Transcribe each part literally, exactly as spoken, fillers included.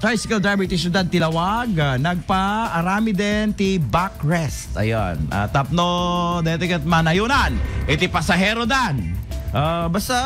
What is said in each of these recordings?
Tricycle driver iti siudad ti Laoag, ah, nagpaaramiden ti backrest. Ayan. Ah, tapno daytoy ket manayunan iti pasaherodan. Ah, basta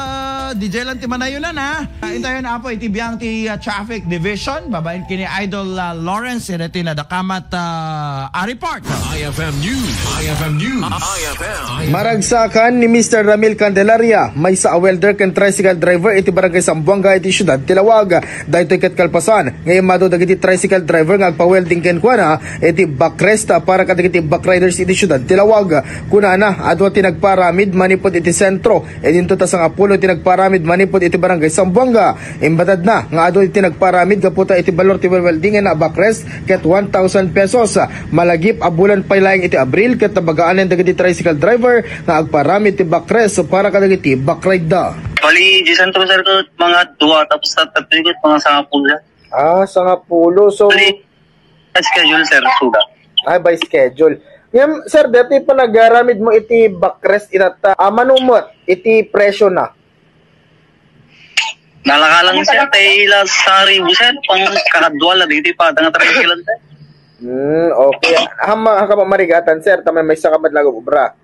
D J lang ti manayunan, ha. Ah, intayon, Apo, iti biang ti, ah, traffic division babaen ken ni Idol, ah, Lawrence, iti nadakamat, ah, a report. I F M News. I F M News. I F M. Maragsakan ni Mister Ramil Candelaria, maysa a welder ken tricycle driver iti Barangay Zamboanga iti siudad ti Laoag. Daytoy ket kalpasan nga immadu dagiti tricycle driver nga agpa-welding kenkuana iti backrest para kadagiti backriders iti siudad ti Laoag. Kunana, adu ti nagpaaramid manipud iti sentro, idinto ta sangapulo ti nagpaaramid manipud iti Barangay Zamboanga. Imbatadna nga adu ti nagpaaramid gapu ta iti balor ti welding a backrest ket one thousand pesos. Malagip a bulan pay laeng iti Abril ket nabagaanen dagiti tricycle driver nga agpaaramid ti backrest para kadagiti backride da. Bali, di sentro, sir, ko mga dua, tapos sa tatlo ko, mga sangapulo, sir. Ah, sangapulo. So, Bali, schedule, sir, suda. Ay, by schedule. Ngem, sir, dati panagaramid mo iti backrest itatta, ah, mano met iti presyo na? Nalaka lang, sir, tay ila sa ribu, sir, pang kakadua la diti pa, tanga tricycle, sir. Hmm, okay. Hama, haka marigatan, sir, tamay may sakamat lagu obra.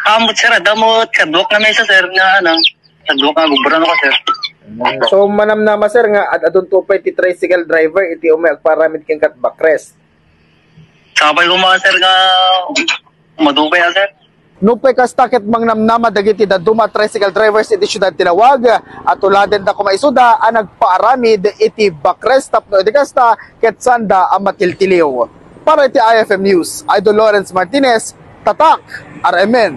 Amot, sir, adamot, kadwak na mesa, sir, nga, ano, kadwak nga gubra na ko, sir. Mm, so, manamnama, sir, nga ad-, adunto pay ti tricycle driver iti umay agparamid ken kat backrest. Sapay ko mga, sir, nga madupay, ah, sir. Nupay kasta ket mangnamnama dagiti dadduma tricycle drivers iti siudad ti Laoag, a tuladenda koma isuda a nagpaaramid iti backrest tapno idi kasta ket sanda a matiltiliw. Para iti I F M News, Idol Lawrence Martinez, Tatak, R M N.